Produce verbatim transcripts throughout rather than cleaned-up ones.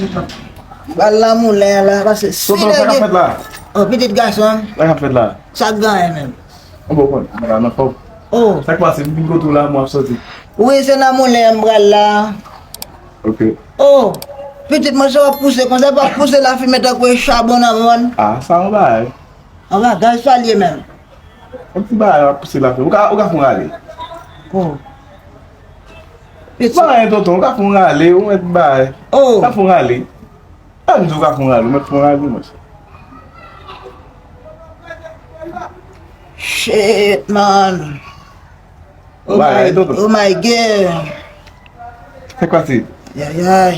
M pral nan moulen an la, paske si... Tonton, sa k ap fèt la? Oh, pitit gason. Sa k ap fèt la? Sa k genyen menm? Ou bon konn, mwen la nan fòm. Oh. Sa k pase? M vin kote w la, mwen ap soti. Wi, se nan moulen an m pral la. Ok. Oh, pitit mwen, se w ap pouse konsa, w ap pouse lafimen tankou e chabon nan mòn. Ah, sa yon bagay. Yon bagay sa l ye menm. Yon ti bagay w ap pouse lafimen. Ou ka, ou ka fè yon rale. Oh. Pitit. Pa anyen, tonton, ou ka fè yon rale, ou mèt bay. Oh. Ou ka fè yon rale. Ann di w ka fè yon rale, ou mèt fè yon rale, monchè. Shit, man. Oh my, oh my God. Sa k pase? Yayay.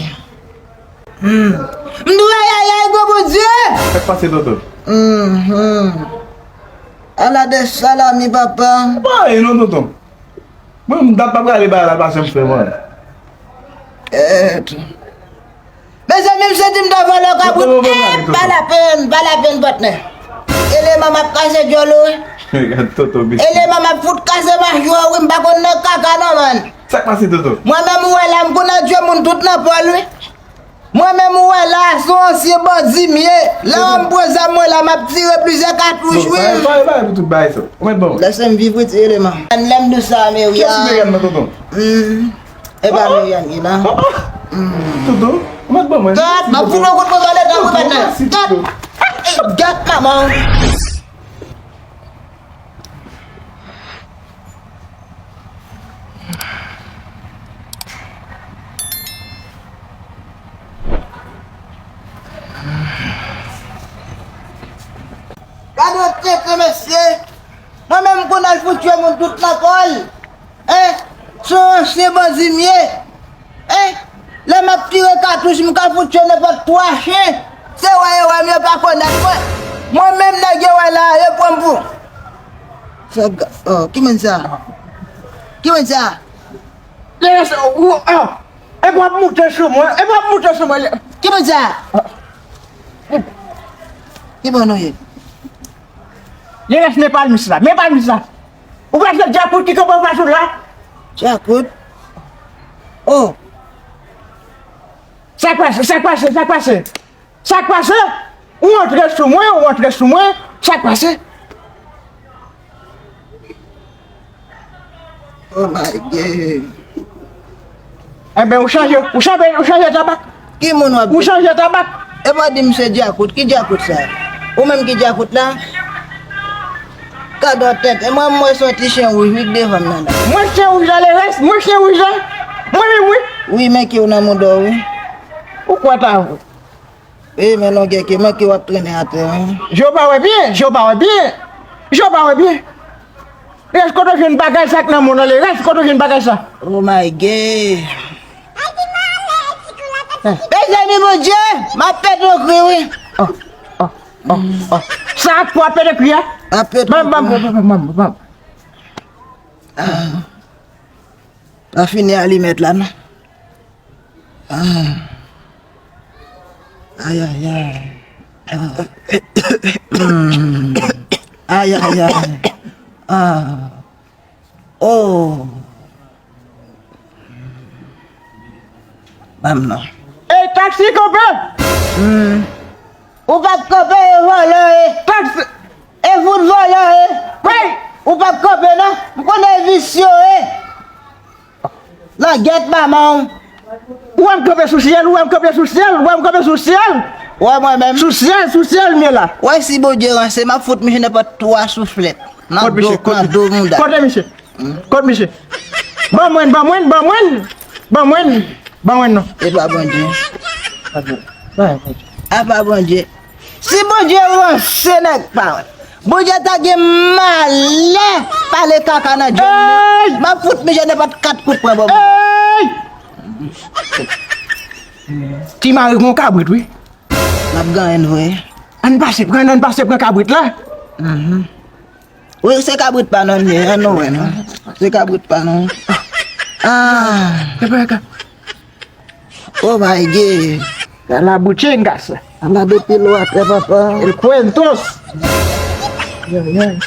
Hmm. M di w ayayay, gwo Bondye! Sa k pase, tonton? Mhm. Ala de salami, papa. Pa anyen non, tonton. Mwen, m dat pa prale ba la, pa janm fè mwen. Eh, mezanmi, m santi m ta vòlò kabrit. Eh, pa lapenn, pa lapenn, patnè. Eleman m ap kase djòl ou wi. Gad tonton mesye. Eleman m ap fout kase machwa ou wi, m pa konn nan kaka non, man. Sa k pase, tonton? Mwen menm ou wè la, m konn an tchwe moun tout nan pòl wi. Mwen menm ou wè la, se yon ansyen bandi m ye. La w m pran zam mwen la, m ap tire plizyè katouch wi. Tonton, pa, pa, pa pou tout bagay sa. Ou mèt ban mwen. Lèse m viv wi ti eleman. Lè m di sa, men wi. Kiyès ki te gad nan tonton? Hmm. E pa Merian ki la. Oh, oh. Tonton, ou mèt ban mwen. Gad, m ap fout yon kout pwen ba letan wi, patnè. Gad. Gad manman. Gad yon tenten, mesye. Mwen menm, m konn al fout tchwe moun tout nan kò l. Hein? Se yon ansyen bandi m ye. Hein? Lè m ap tire katouch, m ka fout tchwe nenpòt twa chen. Se wè yo wè m, yo pa konèt mwen. Mwen menm, nèg yo wè la, yo pran m pou... Sa ga-, oh, ki moun sa? Ki moun sa? Lè sa, ou, oh, epi w ap moute sou mwen, epi w ap moute sou mwen. Ki moun sa? Ki moun ou ye? Lè sa, men palmis la, men palmis la. Ou pa se Djakout ki kanpe anfas ou la? Djakout? Oh. Sa k pase, sa k pase, sa k pase? Sa k pase? Ou antre sou mwen, ou antre sou mwen. Sa k pase? Oh my God. Enben, ou chanje, ou chanje, ou chanje tabak. Ki moun w ap di? Ou chanje tabak. E pa di m se Djakout. Ki Djakout sa? Ou menm ki Djakout la? Gadon tèt. E mwen, mwen se yon ti chen wouj wi k devan m nan la. Mwen chen wouj la, Lerès, mwen chen wouj la. Mwen menm wi. Wi, men ke w nan mouda w wi. Ou kwè ta vre? E men longè ke mwen ke w ap trennen atè wi. Je w pa wè byen, je w pa wè byen. Je w pa wè byen. Lerès, kote w jwenn bagay sa k nan men w nan, Lerès, kote w jwenn bagay sa? Oh my God. Mezanmi, Bondye, m ap pete yon kri wi. Oh, oh, oh, oh. Sa ak pou ap pete kri a? M ap pete yon kri. Ban m, ban m, ban m, ban m, ban m, ban m. Ah. Pa fini alimèt la non. Ah. Ay, ay, ay. Ah. Hmm. Ay, ay, ay. Ah. Oh. Ban m non. Ey, taksi, kanpe! Hmm. Ou p ap kanpe, e vòlò e. Taksi! E fout vòlò e. Wey! Ou p ap kanpe non. M konnen e visye w ye. Langèt manman w. Ou wè m kanpe sou syèl, ou wè m kanpe sou syèl, ou wè m kanpe sou syèl. Wè mwen menm. Sou syèl, sou syèl m ye la. Wè si Bondye ranse, m ap fout misye nenpòt twa souflèt. Nan do, nan do mouda. Kote misye? Kote misye? Ban mwen, ban mwen, ban mwen. Ban mwen, ban mwen non. E pa Bondye. Apa Bondye. Si Bondye ranse nèg pa wè. Bondye ta gen malè pale kaka nan djòl li. Ey! M ap fout misye nenpòt kat kout pwen bò. Ey! Ti mari gon kabrit wi. N ap genyen vre. Ann pase pran, ann pase pran kabrit la. Mhm. Wi, se kabrit pa nou li ye, ann nou wè non. Se kabrit pa nou. Ah. Oh my God. Ala buchingas. Ala de pilo atè, papa. El cuentos. Ay, ay.